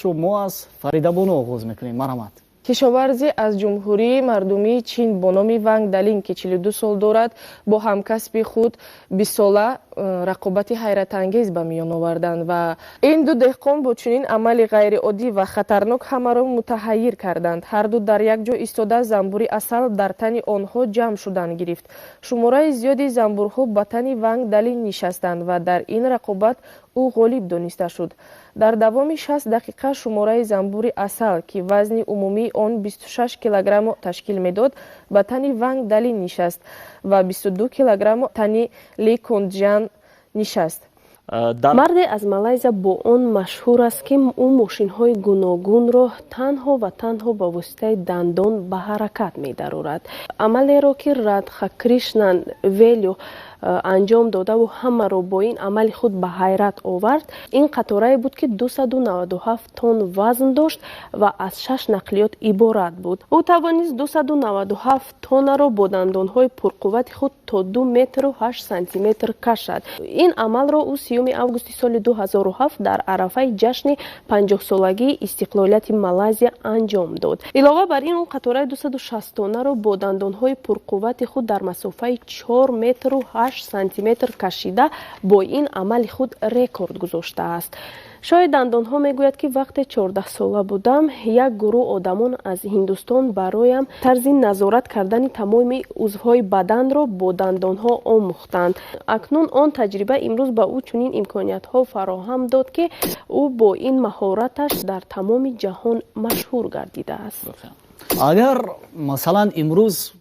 Мо аз Фаридабону оғоз мекунем, марҳамат. Кишоварзе аз Ҷумҳурии Мардумии Чин бо номи Ванг Далин, ки 42 сол дорад, бо ҳамкасби худ 20-сола рақобати ҳайратангез ба миён оварданд ва ин ду деҳқон бо чунин амали ғайриоддӣ ва хатарнок ҳамаро мутаҳаййир карданд. Ҳарду дар як ҷо истода, занбури асал дар тани онҳо ҷамъ шудан гирифт. Шумораи зиёди занбурҳо ба тани Ванг Далин нишастанд ва дар ин рақобат ӯ ғолиб дониста шуд. Дар давоми 60 дақиқа шумораи занбури асал, ки вазни умумии он 26 килограммро ташкил медод, ба тани Ванг Далин нишаст ва 22 килограмм тани Ли Конджан нишаст. Марде аз Малайзия бо он машҳур аст, ки ӯ мошинҳои гуногунро танҳо ва танҳо ба воситаи дандон ба ҳаракат медарорад. Амалеро, ки Радхакришнан Велю анҷом додаву ҳамаро бо ин амали худ ба ҳайрат овард, ин қаторае буд, ки 297 тонн вазн дошт ва аз шаш нақлиёт иборат буд. Ӯ тавонист 297 тоннаро бо дандонҳои пурқуввати худ то 2 метру 8 сантиметр кашад. Ин амалро ӯ 30-уми августи соли 2007 дар арафаи ҷашни 50-солагии истиқлолияти Малайзия анҷом дод. Илова бар ин, ӯ қатораи 260 тоннаро бо дандонҳои пурқуввати худ дар масофаи 4 метру 8 сантиметр кашида, бо ин амали худ рекорд гузоштааст. Шоҳи дандонҳо мегӯяд, ки вақте 14-сола будам, як гурӯҳ одамон аз Ҳиндустон бароям тарзи назорат кардани тамоми узвҳои баданро бо дандонҳо омӯхтанд. Акнун он таҷриба имрӯз ба ӯ чунин имкониятҳо фароҳам дод, ки ӯ бо ин маҳораташ дар тамоми ҷаҳон машҳур гардидааст. Агар, масалан, имрӯз